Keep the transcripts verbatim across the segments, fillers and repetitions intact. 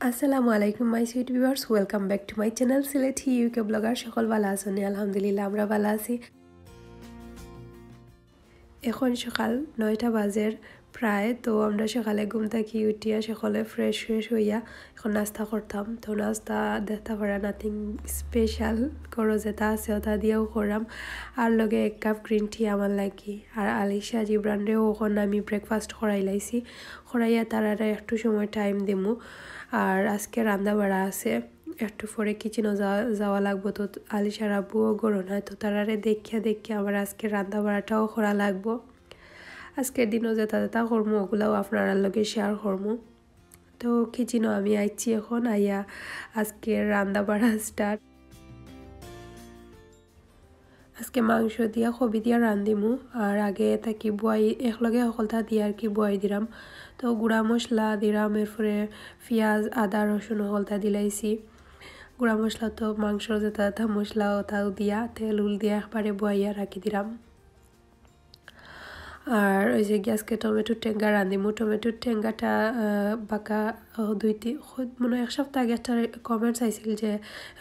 আসসালামু আলাইকুম my sweet viewers, welcome back to my channel Sylheti UK blogger. সকল ভালা আছইন নি? আলহামদুলিল্লাহ, আমরা ভালা আছি। এখন সকাল নয়টা বাজের প্রায়। তো আমরা সকালে ঘুম থাকি উঠিয়া সকলে ফ্রেশ ফ্রেশ হইয়া এখন নাস্তা করতাম। তো নাস্তা দেখতা পারা nothing special, ঘরো যেটা আছে ওটা দিয়াও করাম। আর লগে এক কাপ গ্রিন টি আমার লাগি। আর আলিশা জিবরানরেও এখন আমি ব্রেকফাস্ট করাই লাইছি, করাইয়া তারারে একটু সময় টাইম দিমু। আর আজকে রান্না বাড়া আছে, একটু পরে কিচেনও যা-, যাওয়া লাগবো। তো আলিশার আব্বুও ঘরো নাই, তো তারারে দেখিয়া দেখিয়া আবার আজকে রান্না বাড়াটাও করা লাগবো। আজকের দিনও যেটা যেটা করমু ওগুলাও আপনারার লগে শেয়ার করমু। তো কিচেনও আমি আইছি এখন, আইয়া আজকে রান্না বাড়া স্টার্ট। আজকে মাংস দিয়া কবি দিয়া রান্ধিমু। আর আগে থাকি বয়াই একলগে হকলতা দিয়া আর কি বয়াই দিলাম। তো গুঁড়া মশলা দিলাম, এরপরে পিঁয়াজ, আদা, রসুন হকলতা দিলাইছি। গুঁড়া মশলা তো মাংসর যেটা যেটা মশলা ওটাও দিয়া তেল উল দিয়া একবারে বয়াইয়া রাখি দিলাম। আর ওই যে গিয়া আজকে টমেটোর টেঙ্গা রান্ধিমু। টমেটোর টেঙ্গাটা, আহ, বাঁকা, আহ, দুই তিন, খুব, মানে, এক সপ্তাহ আগে একটা কমেন্টস আইছিল যে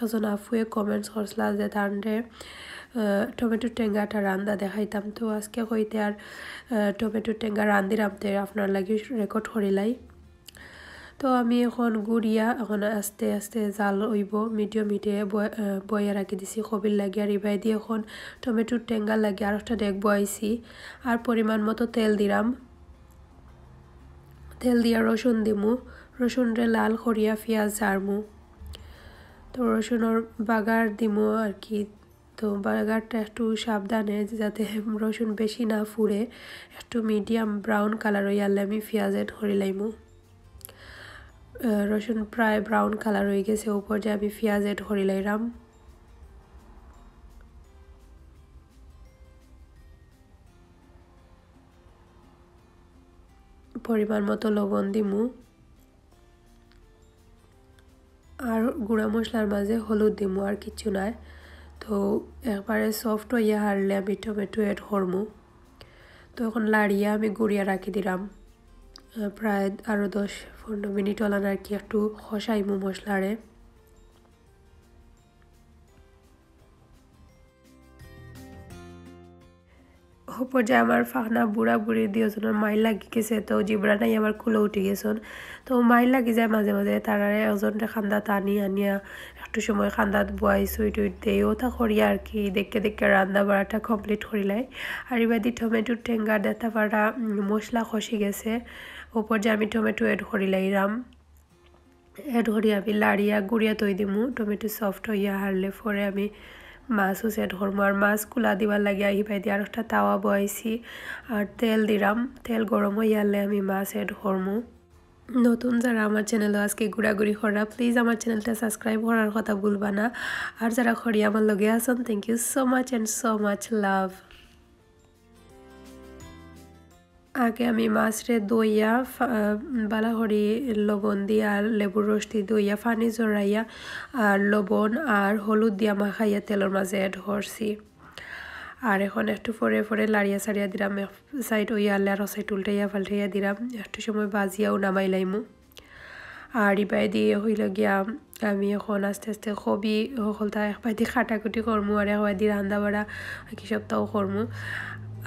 একজন আফুয়ে কমেন্টস করছিলা যে তানরে, আহ, টমেটোর টেঙ্গাটা রান্দা দেখাইতাম। তো আজকে কইতে আর, আহ, টমেটোর টেঙ্গা রান্ধিরাম তে আপনার লাগি রেকর্ড করিলাই। তো আমি এখন গুড়িয়া, এখন আস্তে আস্তে জাল অইবো, মিডিয়াম হিটে বয়-, আহ, বয়া রাখি দিছি কবির লাগি। আর ইবায়দি এখন টমেটোর টেঙ্গার লাগি আর একটা ডেগ বয়াইছি। আর পরিমাণ মতো তেল দিলাম, তেল দিয়া রসুন দিমু, রসুনরে লাল করিয়া পিঁয়াজ জারমু। তো রসুনর বাগার দিমু আর কি। তো বাগারটা একটু সাবধানে, যাতে রসুন বেশি না ফুড়ে, একটু মিডিয়াম ব্রাউন কালার অইয়ারলে আমি পিঁয়াজ অ্যাড করি লাইমু। আহ, রসুন প্রায় ব্রাউন কালার অই গেছে, উপর যে আমি পিঁয়াজ অ্যাড করি লাইরাম। পরিমাণ মতো লবণ দিমু। আর গুঁড়া মশলার মাঝে হলুদ দিমু, আর কিচ্ছু নাই। তো একবারে সফট অইয়া হারলে আমি টমেটো অ্যাড করমু। তো এখন লাড়িয়া আমি গুড়িয়া রাখি দিলাম। আহ, প্রায় আরও দশ পনেরো মিনিট অলান আর কি, একটু কষাইমু মশলারে। ও পর্যায়ে আমার ফাখনা বুড়া বুড়ি দুইজনর মাইর লাগি গেছে, তো জিবরান আইয়া আমার কুলো উঠি গেছইন। তো মাইর লাগি যায় মাঝে মাঝে, তারারে একজনরে কান্দাত আনি আনিয়া একটু সময় কান্দাত বয়াই সুইট উইট দেই, ওটা করি আর কি, দেখে দেখে রান্না বাড়াটা কমপ্লিট করিলাই। আর ইবায়দি টমেটোর টেঙ্গার দেখতা পারা, উম, মশলা কষি গেছে, ও পর্যায়ে আমি টমেটো অ্যাড করিলাইরাম। অ্যাড করি আমি লাড়িয়া গুড়িয়া থই দিমু। টমেটো সফট অইয়া হারলে পরে আমি মাছও অ্যাড করমু। আর মাছ কুলা দিবার লাগি আহি পাই দি আর একটা তাওয়া বয়াইছি, আর তেল দিলাম। তেল গরম অইয়ারলে আমি মাছ অ্যাড করমু। নতুন যারা আমার চ্যানেলও আজকে ঘুরাঘুরি করা, প্লিজ আমার চ্যানেলটা সাবস্ক্রাইব করার কথা ভুলবা না। আর যারা করি আমার লগে আছইন, thank you so much and so much love. আগে আমি মাছরে ধইয়া ফা-, বালা করি লবণ দি আর লেবুর রস দি ধইয়া পানি ঝরাইয়া আর লবণ আর হলুদ দিয়া মাখাইয়া তেলর মাঝে অ্যাড করছি। আর এখন একটু পরে পরে লাড়িয়া সাড়িয়া দিলাম, এক সাইড অইয়া আরলে আরো সাইড উল্টাইয়া পাল্টাইয়া দিলাম, একটু সময় বাজিয়াও নামাই লাইমু। আর ইবায়দি অইলো গিয়া আমি এখন আস্তে আস্তে কবি হকলতা একবায়দি কাটাকুটি করমু আর একবায়দি রান্দা বাড়া কি সবটাও করমু।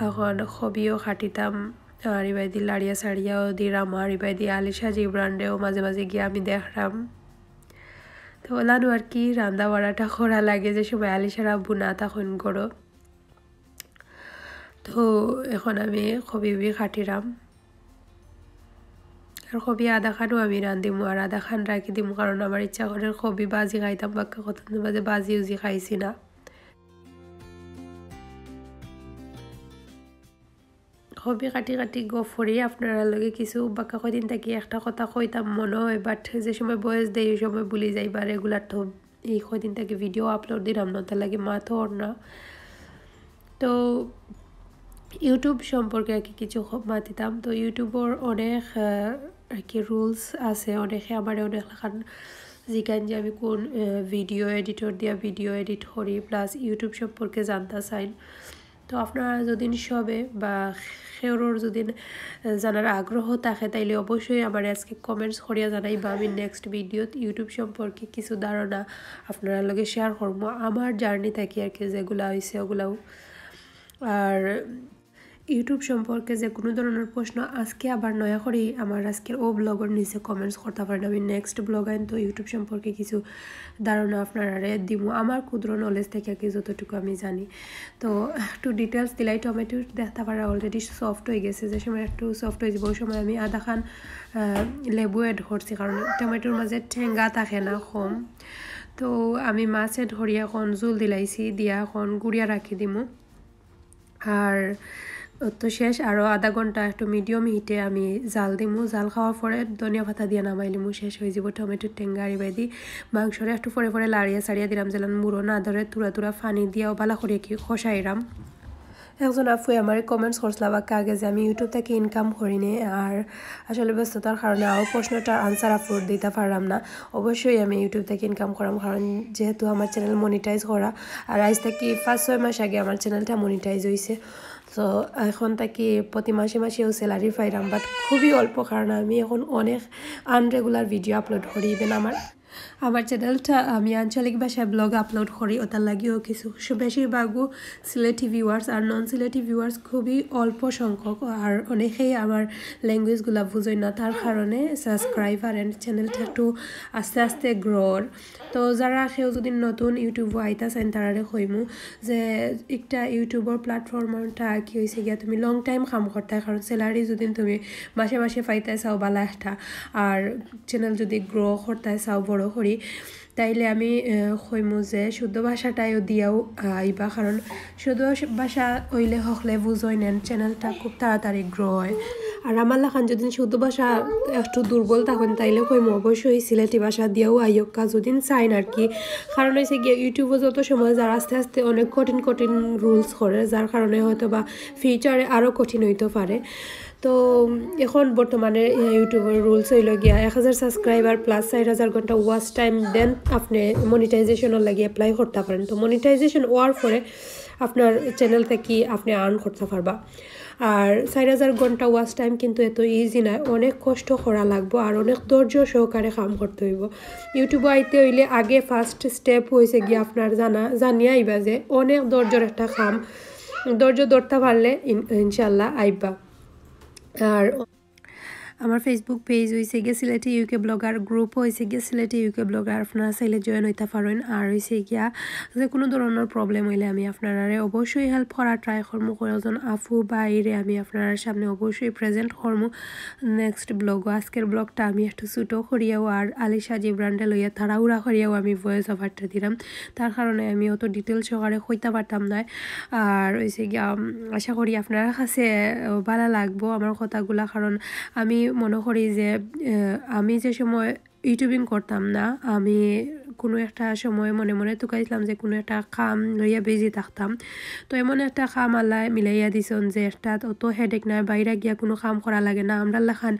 এখন কবিও কাটিতাম আর ইবায়দি লাড়িয়া সাড়িয়াও দিলাম আর ইবায়দি আলিশা জিবরানরেও মাঝে মাঝে গিয়া আমি দেখরাম। তো অলানউ আর কি রান্দা বাড়াটা করা লাগে যে সময় আলিশার আব্বু না থাকইন ঘরো। তো এখন আমি কবি উবি কাটিরাম। আর কবি আধা খানও আমি রান্ধিমু আর আধা খান রাখি দিমু, কারণ আমার ইচ্ছা করের কবি ভাজি খাইতাম, বাক্কা কতদিন বাদে ভাজি উজি খাইছি না। কবি কাটি কাটি গফ করি আপনারার লগে কিছু বাক্কা কয়দিন থাকি একটা কথা কইতাম মনো অয়, but যে সময় voice দেই ওই সময় ভুলি যাই, বা regular তো এই কয়দিন থাকি ভিডিও আপলোড দিরাম না, তার লাগি মাতর না। তো YouTube সম্পর্কে আর কি কিছু খ-, মাতিতাম। তো YouTubeর অনেক, আহ, আর কি রুলস আছে, অনেকে আমারে অনেক লাখান জিকাইন যে আমি কোন, আহ, ভিডিও এডিটর দিয়া ভিডিও এডিট করি, প্লাস YouTube সম্পর্কে জানতা চাইন। তো আপনারা যদি সবে বা কেউরর যদি জানার আগ্রহ থাকে, তাইলে অবশ্যই আমারে আজকে comments করিয়া জানাইবা। আমি next video-ত YouTube সম্পর্কে কিছু ধারণা আপনারার লগে share করমু, আমার journey থাকি আর কি, যেগুলা হইছে ওগুলাও। আর YouTube সম্পর্কে যে কোনো ধরনের প্রশ্ন আজকে আবার নয়া করি আমার আজকের ও vlog-র নিচে comments করতা পারেন। আমি next vlog আইন তো YouTube সম্পর্কে কিছু ধারণা আপনারারে দিমু, আমার ক্ষুদ্র knowledge থাকি আর কি, যতটুকু আমি জানি। তো একটু details দিলাই, টমেটো দেখতা পারা already soft হয়ে গেছে, যে সময় একটু soft হয়ে যাবে ওই সময় আমি আধা খান, আহ, লেবু add করছি, কারণ টমেটোর মাঝে টেঙ্গা থাকে না কম। তো আমি মাছ add করি, এখন জুল দিলাইছি, দিয়া এখন গুড়িয়া রাখি দিমু। আর তো শেষ, আরও আধা ঘন্টা একটু medium heat-এ আমি জাল দিমু। জাল খাওয়ার পরে ধনিয়া পাতা দিয়া নামাই লিমু, শেষ হয়ে যাব টমেটোর টেঙ্গা। আর এবাদি মাংসরে একটু পরে পরে লাড়িয়া সাড়িয়া দিলাম, যেন মুড়ো না ধরে, তুরা তুরা পানি দিয়াও বালা করি কি কষাইরাম। একজন আফুয়ে আমারে comments করছিলা বাক্কা আগে যে আমি YouTube থাকি income করি নি, আর আসলে ব্যস্ততার কারণে আও প্রশ্নটার answer upload দিতা পারলাম না। অবশ্যই আমি YouTube থাকি income করাম, কারণ যেহেতু আমার channel monetize করা, আর আইজ থাকি পাঁচ ছয় মাস আগে আমার channel-টা monetize হইছে। তো এখন থাকি প্রতি মাসে মাসেও salary পাইরাম, but খুবই অল্প, কারণ আমি এখন অনেক unregular video upload করি। Even আমার, আমার channel-টা আমি আঞ্চলিক ভাষায় vlog upload করি, ওটার লাগিও কিছু সু-, বেশিরভাগও সিলেটি viewers, আর non সিলেটি viewers খুবই অল্প সংখ্যক, আর অনেকেই আমার language-গুলা বুঝই না, তার কারণে subscriber and channel-টা একটু আস্তে আস্তে grow-র। তো যারা কেউ যদি নতুন YouTube-ও আইতা চাইন, তারারে কইমু যে একটা YouTube-র platform-টা কি হইছে গিয়া, তুমি long time কাম করতায়, কারণ salary যদি তুমি মাসে মাসে পাইতায় চাও বালা একটা, আর channel যদি grow করতায় চাও বড় করি, তাইলে আমি, আহ, কইমু যে শুদ্ধ ভাষাটাইও দিয়াও, আহ, আইবা, কারণ শুদ্ধ ভাষা হইলে হকলে বুঝইন and channel-টা খুব তাড়াতাড়ি grow হয়। আর আমার লাখান যদি শুদ্ধ ভাষা একটু দুর্বল থাকেন, তাইলে কইমু অবশ্যই সিলেটি ভাষা দিয়াও আইয়ক্কা যদি চাইন আর কি। কারণ হইছে গিয়া YouTube-ও যত সময় যার আস্তে আস্তে অনেক কঠিন কঠিন rules করে, যার কারণে হয়তো বা future-এ আরও কঠিন হইতে পারে। তো এখন বর্তমানে, এ, YouTube-র rules হইল গিয়া এক হাজার subscriber plus চার হাজার ঘন্টা watch time, then আপনি monetization-র লাগি apply করতে পারেন। তো monetization হওয়ার পরে আপনার channel থাকি আপনি earn করতে পারবা। আর চার হাজার ঘন্টা watch time কিন্তু এত easy নয়, অনেক কষ্ট করা লাগবো আর অনেক ধৈর্য সহকারে কাম করতে হইব। YouTube-ও আইতে হইলে আগে first step হইছে গিয়া আপনার জানা, জানিয়া আইবা যে অনেক ধৈর্যর একটা কাম, ধৈর্য ধরতে পারলে ইন-, ইনশাল্লাহ আইবা। আর আমার Facebook page হইছে গিয়া সিলেটি UK blogger, group হইছে গিয়া সিলেটি UK blogger, আপনারা চাইলে join হইতা পারেন। আর হইছে গিয়া যে কোনো ধরনের problem হইলে আমি আপনারারে অবশ্যই help করার try করমু। কয়েকজন আফু বাইরে আমি আপনারার সামনে অবশ্যই present করমু next vlog-ও। আজকের vlog-টা আমি একটু ছোটো করিয়াও আর আলিশা জিব্রানরে লইয়া তাড়াহুড়া করিয়াও আমি voice over-টা দিলাম, তার কারণে আমি অত detail সহকারে কইতা পারতাম না। আর হইছে গিয়া, উম, আশা করি আপনার কাছে, আহ, ভালা লাগবো আমার কথাগুলা, কারণ আমি মনে করি যে, আহ, আমি যে সময় YouTubing করতাম না, আমি কোনো একটা সময় মনে মনে তুকাইছিলাম যে কোনো একটা কাম লইয়া busy থাকতাম। তো এমন একটা কাম আল্লায় মিলাইয়া দিছন যে একটা অত headache নাই, বাইরে গিয়া কোনো কাম করা লাগে না। আমরা লাখান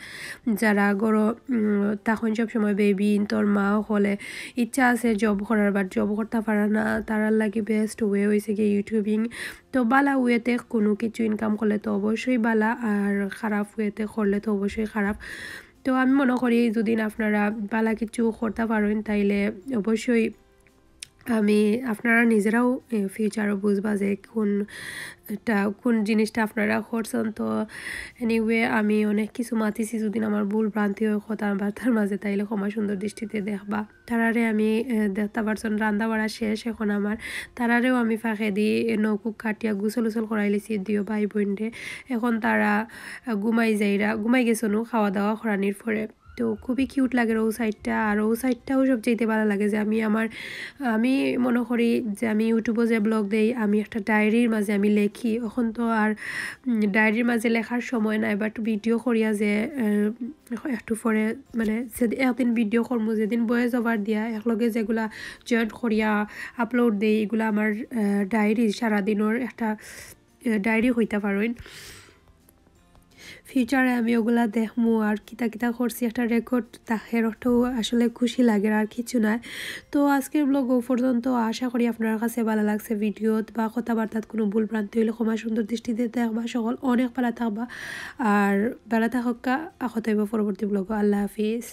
যারা ঘরো, উম, তখন সব সময় baby, তোর মা হলে ইচ্ছা আছে job করার, but job করতে পারে না, তারার লাগি best way হইছে গিয়া YouTubing। তো বালা way-তে কোনো কিছু income করলে তো অবশ্যই বালা, আর খারাপ way-তে করলে তো অবশ্যই খারাপ। তো আমি মনে করি যদি আপনারা বালা কিছু করতে পারেন, তাইলে অবশ্যই আমি, আপনারা নিজেরাও, এ, future-ও বুঝবা যে কোনটা, কোন জিনিসটা আপনারা করছেন। তো anyway, আমি অনেক কিছু মাতিছি, যদি আমার ভুল ভ্রান্তি হয় কথাবার্তার মাঝে, তাইলে ক্ষমা সুন্দর দৃষ্টিতে দেখবা। তারারে আমি, এ, দেখতা পারছন রান্দা বাড়া শেষ এখন আমার। তারারেও আমি ফাঁকেদি, এ, নৌকুক কাটিয়া গোসল উসল করাইলিছি দিও ভাই বোনরে। এখন তারা, আ, ঘুমাই যাইরা, ঘুমাই গেছনু খাওয়া দাওয়া করানির পরে। তো খুবই cute লাগে ও side-টা, আর ও side-টাও সবচেয়ে ভালা লাগে যে আমি আমার, আমি মনে করি যে আমি YouTube-ও যে vlog দেই, আমি একটা diary-র মাঝে আমি লেখি। এখন তো আর, উম, diary-র মাঝে লেখার সময় নাই, but video করিয়া যে, আহ, একটু পরে, মানে, সেদি-, একদিন video করমু, যেদিন voice over দিয়া একলগে যেগুলা join করিয়া upload দেই, এগুলা আমার, আহ, diary, সারাদিনর একটা, আহ, diary হইতা পারইন। ফিউচারে আমি ওগুলা দেখমু আর কিতা কিতা করছি একটা রেকর্ড, তাহের অর্থ আসলে খুশি লাগে আর কিছু নাই। তো আজকের ব্লগ ও পর্যন্ত। আশা করি আপনার কাছে ভালা লাগছে ভিডিওত বা কথাবার্তাত কোনো ভুল ভ্রান্তি হইলে ক্ষমা সুন্দর দৃষ্টিতে দেখবা। সকল অনেক ভালা থাকবা আর ভালা থাকক্কা। আখত অইব পরবর্তী ব্লগ। আল্লাহ হাফিজ।